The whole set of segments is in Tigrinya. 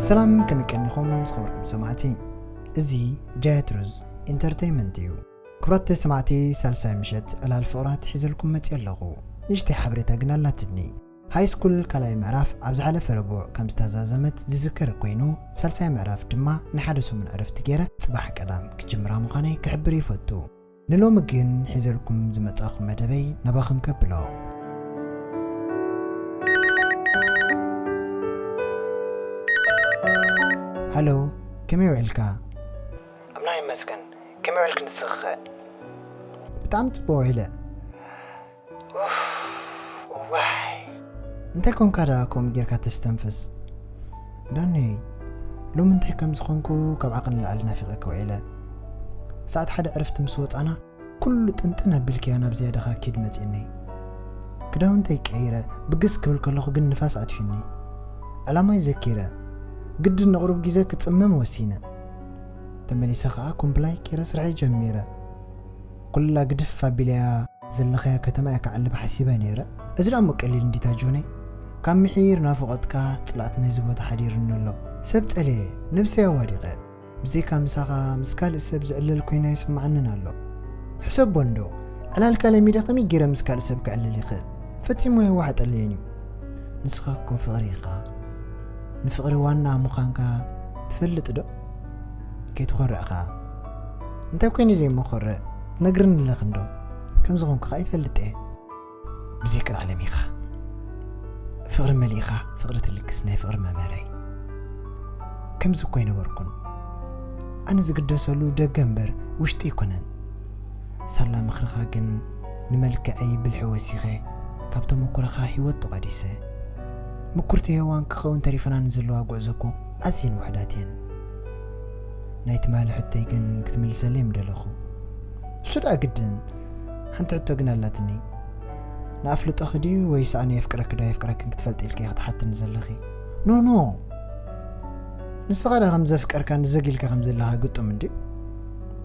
ሰላም፣ ከመይ ቀኒኹም ዝኸበርኩም ሰማዕቲ? እዚ ጃያት ሩዝ ኢንተርቴይንመንት እዩ። ክቡራት ሰማዕቲ፣ ሳልሳይ ምሸት ዕላል ፍቕራት ሒዘልኩም መፅእ ኣለኹ። ንእሽተይ ሓበሬታ ግን ኣላትኒ። ሃይ ስኩል ካልኣይ ምዕራፍ ኣብ ዝሓለፈ ረቡዕ ከም ዝተዛዘመት ዝዝከር ኮይኑ፣ ሳልሳይ ምዕራፍ ድማ ንሓደ ሰሙን ዕረፍቲ ገይረ፣ ፅባሕ ቀዳም ክጅምራ ምዃነይ ክሕብር ይፈቱ። ንሎሚ ግን ሒዘልኩም ዝመጻኹ መደበይ ናባኹም ከብሎ። ሃሎ፣ ከመይ ውዒልካ? ኣምላኽ ይመስገን። ከመይ ውዒልክ ንስኺኸ? ብጣዕሚ ጽቡቕ ውዒለ። ኡፍ፣ ዋይ። እንታይ ኮንካ ደኣ ከምኡ ጌርካ ተስተንፍስ? ዳኒ፣ ሎሚ እንታይ ከም ዝኾንኩ ካብ ዓቕን ንላዕሊ ናፊቐካ ውዒለ። ሰዓት ሓደ ዕረፍቲ ምስ ወጻና፣ ኩሉ ጥንጥን ኣቢልክያ ናብ ዝያዳኻ ኪድ መጺእኒ። ክዳውንተይ ቀይረ፣ ብግስ ክብል ከለኹ ግን ንፋስ ኣትፊኒ። ዕላማይ ዘኪረ፣ ግድን ንቕሩብ ግዜ ክጽመም ወሲነ። ተመሊሰ ኸኣ ኮምፕላይ ጌረ ስርሐይ ጀሚረ። ኩላ ግድፍ ኣቢለያ ዘለኸያ ከተማ እያ ክዓልብ ሓሲበ ነይረ። እዚ ደኣ እሞ ቀሊል እንዲታ ጆነይ። ካብ ምሒር ናፍቖትካ ጽልኣት ናይዚ ቦታ ሓዲሩኒ ኣሎ። ሰብ ጸልየ፣ ነብሰይ ኣዋዲቐ። ብዘይካ ምሳኻ ምስ ካልእ ሰብ ዝዕለል ኮይነ ይስምዓንን ኣሎ። ሕሰቦ እንዶ፣ ዕላልካ ለሚደ ከመይ ገይረ ምስ ካልእ ሰብ ክዕልል ይኽእል? ፈጺሙ ኣየዋሕጠለይን እዩ። ንስኻ እኮ ፍቕሪ ኢኻ። ንፍቕሪ ዋና ምዃንካ ትፈልጥ ዶ? ከይትኾርዕ ኸኣ። እንታይ ኮይነ ድየ እሞ ክኾርዕ? ትነግርኒ ኣለኺ እንዶ? ከም ዝኾንኩ ኸኣ ይፈልጥ እየ። ብዘይ ቅድዓለም ኢኻ። ፍቕሪ መሊእኻ፣ ፍቕሪ ትልግስ ናይ ፍቕሪ መምህረይ። ከምዚ እኮ ኣይነበርኩን። ኣነ ዝግደሰሉ ደገ እምበር ውሽጢ ኣይኮነን። ሳላ ምኽርኻ ግን ንመልክዐይ ብልሒ ወሲኸ፣ ካብ ተመኩሮኻ ህይወት ተቋዲሰ። ምኩርቲ ሄዋን ክኸውን ተሪፈና ንዘለዋ ጉዕዞ እኮ ኣዝየን ውሑዳት እየን። ናይ ትማሊ ሕቶይ ግን ክትምልሰለይ ምደለኹ። እሱ ደኣ ግድን። ሓንቲ ሕቶ ግን ኣላትኒ። ንኣፍልጦኺ ድዩ ወይስ ኣነ የፍቅረኪ ዶ የፍቅረክን ክትፈልጢ ኢልኪ ኢኺ ትሓትኒ ዘለኺ? ኖ፣ ኖ። ንስኻ ደኣ ከም ዘፍቀርካን ዘጊልካ ከም ዘለኻ ግጡም እንድዩ።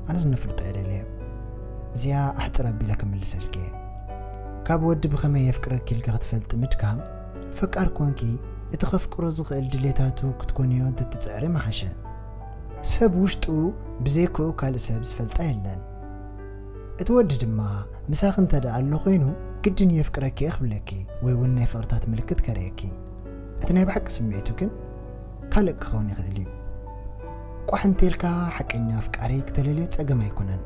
ኣነስ ንፍልጦ እየ ደልየ። እዚኣ ኣሕጽር ኣቢለ ክምልሰልኪ እየ። ካብ ወዲ ብኸመይ የፍቅረኪ ኢልካ ክትፈልጢ ምድካም፣ ፈቃር ኮንኪ እቲ ከፍቅሮ ዝኽእል ድሌታቱ ክትኮንዮ እንተትጽዕሪ ምሓሸ። ሰብ ውሽጡ ብዘይክኡ ካልእ ሰብ ዝፈልጣ የለን። እቲ ወዲ ድማ ምሳኺ እንተ ደኣ ኣሎ ኮይኑ፣ ግድን የፍቅረኪ እየ ክብለኪ፣ ወይ እውን ናይ ፍቕርታት ምልክት ከርእየኪ። እቲ ናይ ብሓቂ ስምዒቱ ግን ካልእ ክኸውን ይኽእል እዩ። ቋሕ እንተልካ ሓቀኛ ኣፍቃሪ ክተለልዮ ጸገም ኣይኮነን።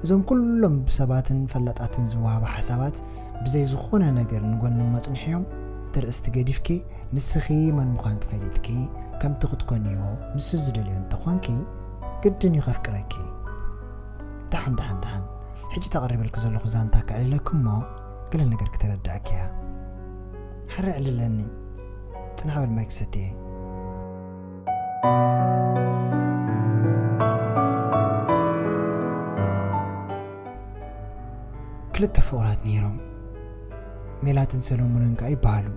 እዞም ኩሎም ብሰባትን ፈላጣትን ዝወሃቡ ሓሳባት ብዘይ ዝኾነ ነገር ንጎኒ መጽንሕዮም። እቲ ርእስቲ ገዲፍኪ፣ ንስኺ መን ምዃንኪ ፈሊጥኪ፣ ከምቲ ክትኮንዮ ንሱ ዝደልዮ እንተኾንኪ፣ ግድን እዩ ከፍቅረኪ። ደሓን፣ ደሓን፣ ደሓን። ሕጂ ተቐሪበልኪ ዘለኹ ዛንታ ከዕልለኪ እሞ፣ ገለ ነገር ክተረድኣኪ እያ። ሓረ ዕልለኒ። ጽናሕ በል ማይ ክሰቲ እየ። ክልተ ፍቑራት ነይሮም። ሜላትን ሰሎሞንን ከኣ ይበሃሉ።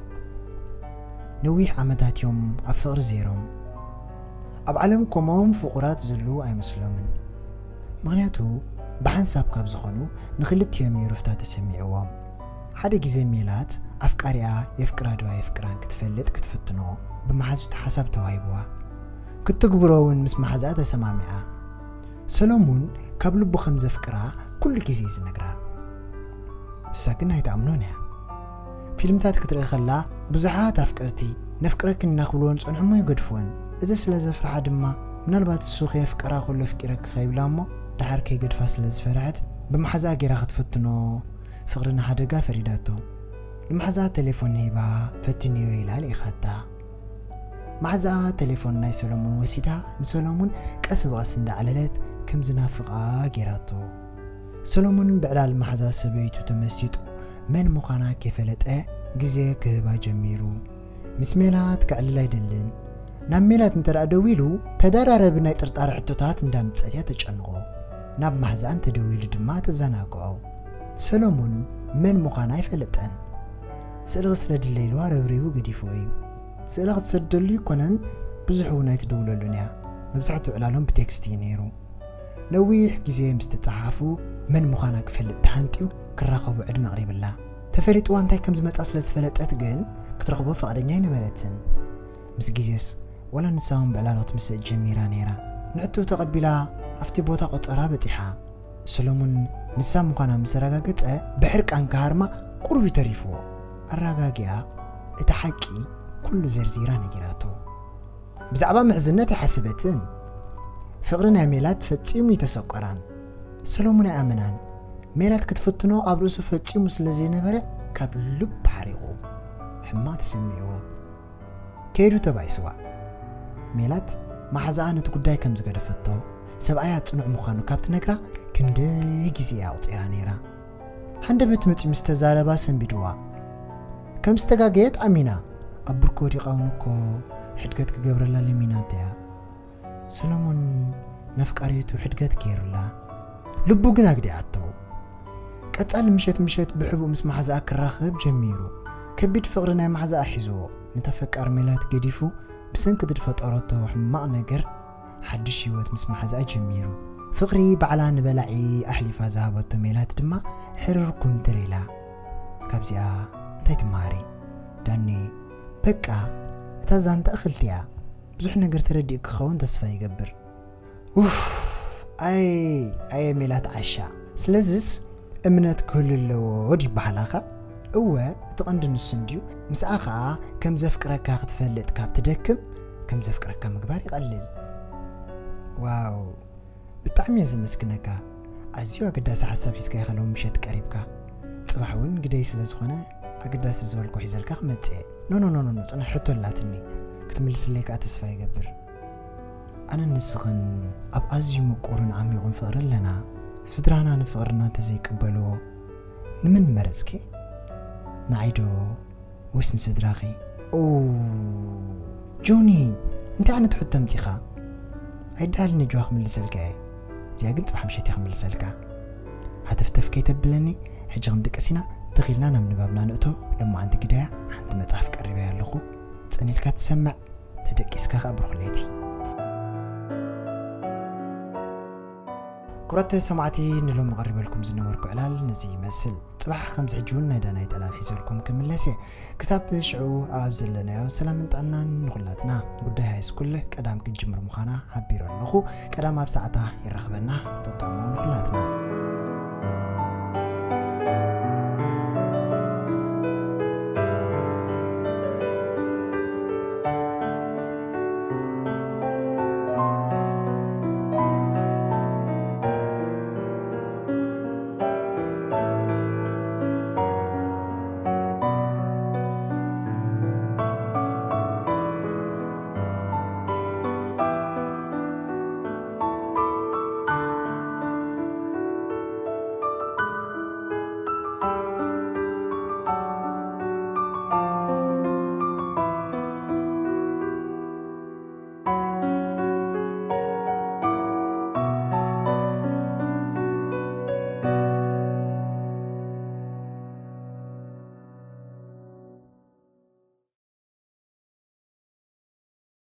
ነዊሕ ዓመታት እዮም ኣብ ፍቕሪ ዘይሮም። ኣብ ዓለም ከምኦም ፍቑራት ዘለዉ ኣይመስሎምን። ምኽንያቱ ብሓንሳብ ካብ ዝኾኑ ንኽልቲኦም እዩ ርፍታ ተሰሚዕዎም። ሓደ ግዜ ሜላት ኣፍቃሪኣ የፍቅራ ዶ ኣየፍቅራን ክትፈልጥ ክትፍትኖ ብመሓዙት ሓሳብ ተዋሂብዋ። ክትግብሮ እውን ምስ መሓዝኣ ተሰማሚዓ። ሰሎሙን ካብ ልቡ ከም ዘፍቅራ ኩሉ ግዜ እዩ ዝነግራ። እሳ ግን ኣይትኣምኖን እያ። ፊልምታት ክትርኢ ከላ ብዙሓት ኣፍቀርቲ ነፍቅረኪ እናኽብልወን ዝጸንሑ እሞ ይገድፍወን። እዚ ስለ ዘፍርሓ ድማ ምናልባት እሱ ከየፍቀራ ከሎ ኣፍቂረኪ ከይብላ እሞ ደሓር ከይገድፋ ስለ ዝፈርሐት ብመሓዝኣ ገይራ ክትፍትኖ ፍቕሪ ንሓደጋ ፈሪዳቶ። ንመሓዝኣ ቴሌፎን ሂባ ፈትንዮ ኢላ ልኢኻታ። መሓዝኣ ቴሌፎን ናይ ሰሎሙን ወሲዳ ንሰሎሙን ቀስ ብቐስ እንዳዕለለት ከም ዝናፍቓ ገይራቶ። ሰሎሙን ብዕላል መሓዛ ሰበይቱ ተመሲጡ መን ምዃና ከይፈለጠ ግዜ ክህባ ጀሚሩ። ምስ ሜላት ከዕልል ኣይደልን። ናብ ሜላት እንተ ደኣ ደዊሉ ተደራረቢ ናይ ጥርጣረ ሕቶታት እንዳምጸት እያ ተጨንቖ። ናብ መሓዝኣ እንተ ደዊሉ ድማ ተዘናግዖ። ሰሎሙን መን ምዃና ኣይፈለጠን። ስእሊ ክስደደለይ ኢልዋ ረብሪቡ ገዲፍዎ እዩ። ስእሊ ክትሰደሉ ኣይኮነን፣ ብዙሕ እውን ኣይትደውለሉን እያ። መብዛሕትኡ ዕላሎም ብቴክስት እዩ ነይሩ። ነዊሕ ግዜ ምስ ተጸሓሓፉ መን ምዃና ክፈልጥ ተሃንጥዩ ክራኸቡ ዕድመ ኣቕሪብላ። ተፈሊጥዋ እንታይ ከም ዝመጻ ስለ ዝፈለጠት ግን ክትረኽቦ ፍቓደኛ ኣይነበረትን። ምስ ግዜስ ወላ ንሳ እውን ብዕላል ክትምስጥ ጀሚራ ነይራ። ንዕቱ ተቐቢላ ኣብቲ ቦታ ቆጸራ በጺሓ። ሰሎሙን ንሳ ምዃና ምስ ኣረጋገጸ፣ ብሕርቃን ክሃርማ ቁሩብ እዩ ተሪፍዎ። ኣረጋጊኣ እቲ ሓቂ ኩሉ ዘርዚራ ነጊራቶ። ብዛዕባ ምሕዝነት ኣይሓሰበትን። ፍቕሪ ናይ ሜላት ፈጺሙ ኣይተሰቆራን። ሰሎሙን ኣይኣመናን። ሜላት ክትፍትኖ ኣብ ርእሱ ፈጺሙ ስለ ዘይነበረ ካብ ልቡ ሓሪቑ። ሕማቕ ተሰሚዕዎ። ከይዱ ተባይስዋ። ሜላት መሓዛኣ ነቲ ጉዳይ ከም ዝገደፈቶ፣ ሰብኣያ ጽኑዕ ምዃኑ ካብ ትነግራ ክንደይ ግዜ እያ ኣቑጺራ ነይራ። ሃንደበት መጺኡ ምስ ተዛረባ ሰንቢድዋ። ከም ዝተጋገየት ኣሚና። ኣብ ብርኮ ወዲቓ እውን እኮ ሕድገት ክገብረላ ለሚናቶ እያ። ሰሎሞን ነፍቃሪቱ ሕድገት ገይሩላ። ልቡ ግን ኣግዲዓቶ። ቀጻሊ ምሸት ምሸት ብሕቡእ ምስ መሓዛኣ ክራኸብ ጀሚሩ። ከቢድ ፍቕሪ ናይ መሓዛኣ ሒዝዎ። ነታ ፈቃር ሜላት ገዲፉ ብሰንኪ ዝፈጠረቶ ሕማቕ ነገር ሓድሽ ህይወት ምስ መሓዛኣ ጀሚሩ። ፍቕሪ ባዕላ ንበላዒ ኣሕሊፋ ዝሃበቶ ሜላት ድማ ሕርር ኩምትር ኢላ። ካብዚኣ እንታይ ትመሃሪ? ዳኒ፣ በቃ እታ ዛንታ እኽልቲ እያ። ብዙሕ ነገር ተረዲእ ክኸውን ተስፋ ይገብር። ኡፍ፣ ኣይ፣ ኣየ ሜላት ዓሻ። ስለዝስ እምነት ክህሉ ኣለዎ ድዩ ይበሃል ኣኻ? እወ፣ እቲ ቀንዲ ንሱ እንድዩ። ምስኣ ኸኣ ከም ዘፍቅረካ ክትፈልጥ ካብ ትደክም፣ ከም ዘፍቅረካ ምግባር ይቐልል። ዋው፣ ብጣዕሚ እየ ዘመስግነካ። ኣዝዩ ኣገዳሲ ሓሳብ ሒዝካ ኢኻ ሎሚ ምሸት ቀሪብካ። ጽባሕ እውን ግደይ ስለ ዝኾነ ኣገዳሲ ዝበልኩ ሒዘልካ ክመጽእ እየ። ኖ፣ ኖ፣ ኖ፣ ኖ፣ ኖ፣ ጽናሕ ሕቶ ኣላትኒ። ክትምልስለይ ከኣ ተስፋ ይገብር። ኣነን ንስኽን ኣብ ኣዝዩ ምቁርን ዓሚቑን ፍቕሪ ኣለና። ስድራና ንፍቕርና እንተዘይቅበልዎ፣ ንመን መረጽኪ? ንዓይ ዶ ወይስ ንስድራኺ? ኦ፣ ጆኒ፣ እንታይ ዓይነት ሕቶ ኣምጺኻ? ኣይደሃልን፣ ኣጆኻ ክምልሰልካ እየ። እዚኣ ግን ጽባሕ ምሸት እየ ክምልሰልካ። ሃተፍተፍ ከይተብለኒ፣ ሕጂ ክንድቅስ ኢና፣ ተኺልና ናብ ንባብና ንእቶ። ሎማዓንቲ ግዳያ ሓንቲ መጽሓፍ ቀሪበያ ኣለኹ። ጽን ኢልካ ትሰምዕ፣ ተደቂስካ ከኣ ብሩኽ ለይቲ። ክቡራት ሰማዕቲ፣ ንሎሚ ቀሪበልኩም ዝነበርኩ ዕላል ነዚ ይመስል። ጽባሕ ከምዚ ሕጂ እውን ናይ ዳናይ ጠላል ሒዘልኩም ክምለስ እየ። ክሳብ ሽዑ ኣብ ዘለናዮ ሰላምን ጥዕናን ንኹላትና። ጉዳይ ሃይስኩል ቀዳም ክትጅምር ምዃና ሓቢረ ኣለኹ። ቀዳም ኣብ ሰዓታ ይራኽበና። ተጠቕሙ ንኹላትና።